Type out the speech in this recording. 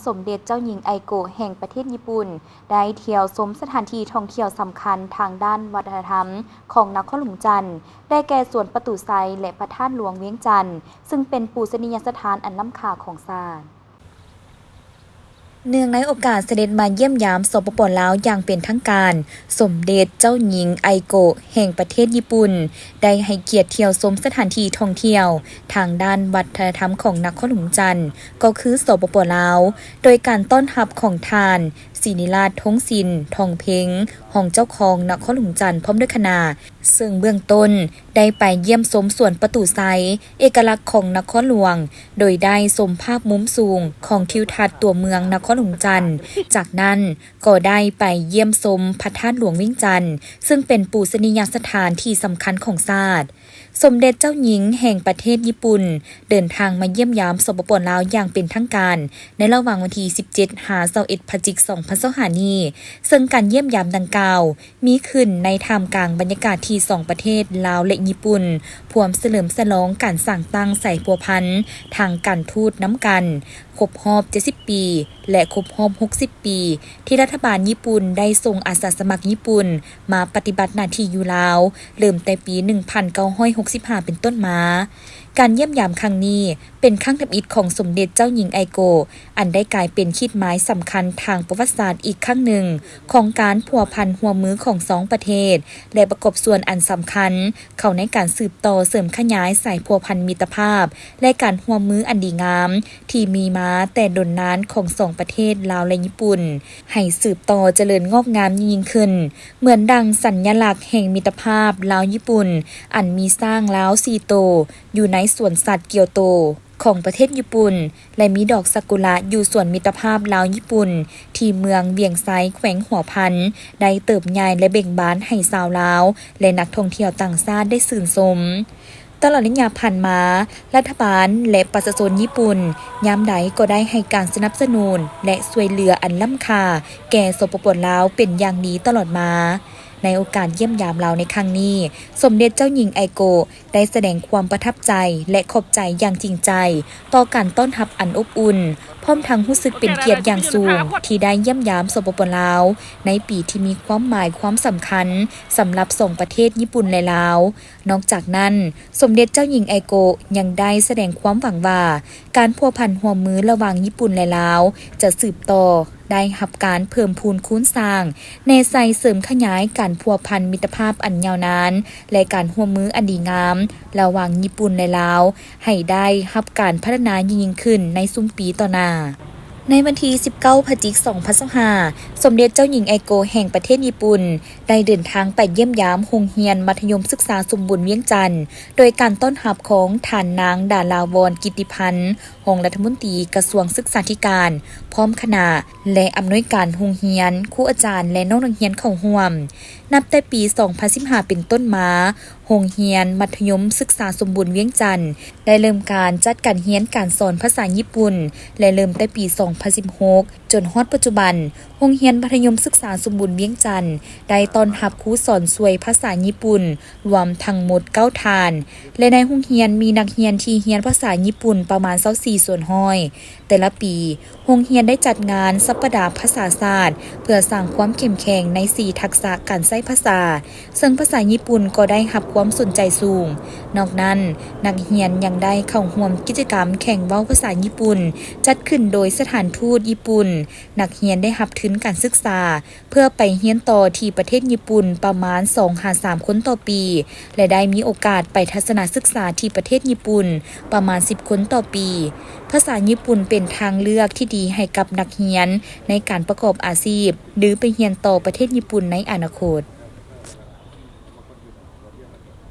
ສົມເດັດເຈົ້າຍິງໄອໂກະແຫ່ງປະເທດຍີ່ປຸ່ນ ໄດ້ທ່ຽວຊົມສະຖານທີ່ທ່ອງທ່ຽວສຳຄັນທາງດ້ານວັດທະນະທຳຂອງນະຄອນຫຼວງຈັນ ໄດ້ແກ່ສວນປະຕູໄຊ ແລະ ພະທາດຫຼວງວຽງຈັນ ຊຶ່ງເປັນປູຊະນີຍະສະຖານອັນລ້ຳຄ່າຂອງຊາດ. ເນື່ອງໃນໂອກາດສະເດັດມາຢ້ຽມຢາມ ສປປ ລາວ ຢ່າງເປັນທາງການ, ສົມເດັດເຈົ້າຍິງໄອໂກະແຫ່ງປະເທດຍີ່ປຸ່ນ ໄດ້ໃຫ້ກຽດທ່ຽວຊົມສະຖານທີ່ທ່ອງທ່ຽວທາງດ້ານວັດທະນະທຳຂອງນະຄອນຫຼວງຈັນ ກໍຄື ສປປ ລາວ, ໂດຍການຕ້ອນຮັບຂອງທ່ານ ສີນິລາດ ທົງສິນ ທອງເພັງ ຮອງເຈົ້າຄອງນະຄອນຫຼວງຈັນ ພ້ອມດ້ວຍຄະນະ, ເຊິ່ງເບື້ອງຕົ້ນໄດ້ໄປຢ້ຽມຊົມສວນປະຕູໄຊ ເອກະລັກຂອງນະຄອນຫຼວງ, ໂດຍໄດ້ຊົມພາບມຸມສູງຂອງທິວທັດຕົວເມືອງນະຄອນຫຼວງຈັນ. ຈາກນັ້ນກໍໄດ້ໄປຢ້ຽມຊົມພະທາດຫຼວງວຽງຈັນ ຊຶ່ງເປັນປູຊະນີຍະສະຖານທີ່ສຳຄັນຂອງຊາດ. ສົມເດັດເຈົ້າຍິງແຫ່ງປະເທດຍີ່ປຸ່ນ ເດີນທາງມາຢ້ຽມຢາມ ສປປ ລາວ ຢ່າງເປັນທາງການ ໃນລະຫວ່າງວັນທີສິບເຈັດ ຫາ ຊາວເອັດ ພະຈິກ ສອງພັນຊາວຫ້ານີ້, ເຊິ່ງການຢ້ຽມຢາມດັ່ງກ່າວ ມີຂຶ້ນໃນທ່າມກາງບັນຍາກາດທີ່ສອງປະເທດລາວ ແລະ ຍີ່ປຸ່ນ ພວມສະເຫຼີມສະຫຼອງການສ້າງຕັ້ງສາຍພົວພັນທາງການທູດນຳກັນ ຄົບຮອບເຈັດສິບປີ ແລະ ຄົບຮອບຫົກສິບປີ ທີ່ລັດຖະບານຍີ່ປຸ່ນໄດ້ສົ່ງອາສາສະໝັກຍີ່ປຸ່ນມາປະຕິບັດໜ້າທີ່ຢູ່ລາວ ເລີ່ມແຕ່ປີໜຶ່ງພັນເກົ້າຮ້ອຍຫົກສິບຫ້າເປັນຕົ້ນມາ. ການຢ້ຽມຢາມຄັ້ງນີ້ ເປັນຄັ້ງທຳອິດຂອງສົມເດັດເຈົ້າຍິງໄອໂກະ ອັນໄດ້ກາຍເປັນຂີດໝາຍສຳຄັນທາງປະຫວັດສາດອີກຄັ້ງໜຶ່ງ ຂອງການພົວພັນຮ່ວມມືຂອງສອງປະເທດ ແລະ ປະກອບສ່ວນອັນສຳຄັນເຂົ້າໃນການສືບຕໍ່ເສີມຂະຫຍາຍສາຍພົວພັນມິດຕະພາບ ແລະ ການຮ່ວມມືອັນດີງາມທີ່ມີມາແຕ່ດົນນານຂອງສອງປະເທດລາວ ແລະ ຍີ່ປຸ່ນ ໃຫ້ສືບຕໍ່ຈະເລີນງອກງາມຍິ່ງໆຂຶ້ນ. ເໝືອນດັ່ງສັນຍະລັກແຫ່ງມິດຕະພາບລາວຍີ່ປຸ່ນ ອັນມີຊ້າງລາວສີ່ໂຕ ຢູ່ໃນສວນສັດກຽວໂຕຂອງປະເທດຍີ່ປຸ່ນ ແລະ ມີດອກຊາກຸຣະຢູ່ສວນມິດຕະພາບລາວຍີ່ປຸ່ນ ທີ່ເມືອງວຽງໄຊ ແຂວງຫົວພັນ ໄດ້ເຕີບໃຫຍ່ ແລະ ເບັ່ງບານໃຫ້ຊາວລາວ ແລະ ນັກທ່ອງທ່ຽວຕ່າງຊາດໄດ້ຊື່ນຊົມ. ຕະຫຼອດໄລຍະຜ່ານມາ, ລັດຖະບານ ແລະ ປະຊາຊົນຍີ່ປຸ່ນ ຍາມໃດກໍໄດ້ໃຫ້ການສະໜັບສະໜູນ ແລະ ຊ່ວຍເຫຼືອອັນລ້ຳຄ່າແກ່ ສປປ ລາວ ເປັນຢ່າງດີຕະຫຼອດມາ. ໃນໂອກາດຢ້ຽມຢາມລາວໃນຄັ້ງນີ້, ສົມເດັດເຈົ້າຍິງໄອໂກະ ໄດ້ສະແດງຄວາມປະທັບໃຈ ແລະ ຂອບໃຈຢ່າງຈິງໃຈຕໍ່ການຕ້ອນຮັບອັນອົບອຸ່ນ, ພ້ອມທັງຮູ້ສຶກເປັນກຽດຢ່າງສູງທີ່ໄດ້ຢ້ຽມຢາມ ສປປ ລາວ ໃນປີທີ່ມີຄວາມໝາຍຄວາມສຳຄັນສຳລັບສອງປະເທດຍີ່ປຸ່ນ ແລະ ລາວ. ນອກຈາກນັ້ນ, ສົມເດັດເຈົ້າຍິງໄອໂກະ ຍັງໄດ້ສະແດງຄວາມຫວັງວ່າ ການພົວພັນຮ່ວມມືລະຫວ່າງຍີ່ປຸ່ນ ແລະ ລາວ ຈະສືບຕໍ່ ໄດ້ຮັບການເພີ່ມພູນຄູນສ້າງ, ແນໃສ່ເສີມຂະຫຍາຍການພົວພັນມິດຕະພາບອັນຍາວນານ ແລະ ການຮ່ວມມືອັນດີງາມລະຫວ່າງຍີ່ປຸ່ນ ແລະ ລາວ ໃຫ້ໄດ້ຮັບການພັດທະນາຍິ່ງໆຂຶ້ນໃນຊຸມປີຕໍ່ໜ້າ. ໃນວັນທີສິບເກົ້າ ພະຈິກ ສອງພັນຊາວຫ້າ, ສົມເດັດເຈົ້າຍິງໄອໂກະແຫ່ງປະເທດຍີ່ປຸ່ນ ໄດ້ເດີນທາງໄປຢ້ຽມຢາມໂຮງຮຽນມັດທະຍົມສຶກສາສົມບູນວຽງຈັນ ໂດຍການຕ້ອນຮັບຂອງທ່ານນາງ ດາລາວອນ ກິດຕິພັນ ຮອງລັດຖະມົນຕີກະຊວງສຶກສາທິການ ພ້ອມຄະນະ ແລະ ອຳນວຍການໂຮງຮຽນ, ຄູອາຈານ ແລະ ນ້ອງນັກຮຽນເຂົ້າຮ່ວມ. ນັບແຕ່ປີສອງພັນສິບຫ້າເປັນຕົ້ນມາ, ໂຮງຮຽນມັດທະຍົມສຶກສາສົມບູນວຽງຈັນ ໄດ້ເລີ່ມການຈັດການຮຽນການສອນພາສາຍີ່ປຸ່ນ ແລະ ເລີ່ມແຕ່ປີສອງພັນສິບຫົກ ຈົນຮອດປັດຈຸບັນ, ໂຮງຮຽນມັດທະຍົມສຶກສາສົມບູນວຽງຈັນ ໄດ້ຕ້ອນຮັບຄູສອນຊ່ວຍພາສາຍີ່ປຸ່ນ ລວມທັງໝົດເກົ້າທ່ານ ແລະ ໃນໂຮງຮຽນມີນັກຮຽນທີ່ຮຽນພາສາຍີ່ປຸ່ນປະມານຊາວສີ່ສ່ວນຮ້ອຍ. ແຕ່ລະປີ, ໂຮງຮຽນໄດ້ຈັດງານສັບປະດາພາສາຊາດ ເພື່ອສ້າງຄວາມເຂັ້ມແຂງໃນສີ່ທັກສະການໃຊ້ພາສາ, ເຊິ່ງພາສາຍີ່ປຸ່ນກໍໄດ້ຮັບຄວາມສົນໃຈສູງ. ນອກນັ້ນ, ນັກຮຽນຍັງໄດ້ເຂົ້າຮ່ວມກິດຈະກຳແຂ່ງເວົ້າພາສາຍີ່ປຸ່ນ ຈັດຂຶ້ນໂດຍສະຖານທູດຍີ່ປຸ່ນ. ນັກຮຽນໄດ້ຮັບທຶນການສຶກສາ ເພື່ອໄປຮຽນຕໍ່ທີ່ປະເທດຍີ່ປຸ່ນປະມານສອງຫາສາມຄົນຕໍ່ປີ ແລະ ໄດ້ມີໂອກາດໄປທັດສະນະສຶກສາທີ່ປະເທດຍີ່ປຸ່ນປະມານສິບຄົນຕໍ່ປີ. ພາສາຍີ່ປຸ່ນເປັນທາງເລືອກທີ່ດີໃຫ້ກັບນັກຮຽນໃນການປະກອບອາຊີບ ຫຼື ໄປຮຽນຕໍ່ປະເທດຍີ່ປຸ່ນໃນອະນາຄົດ.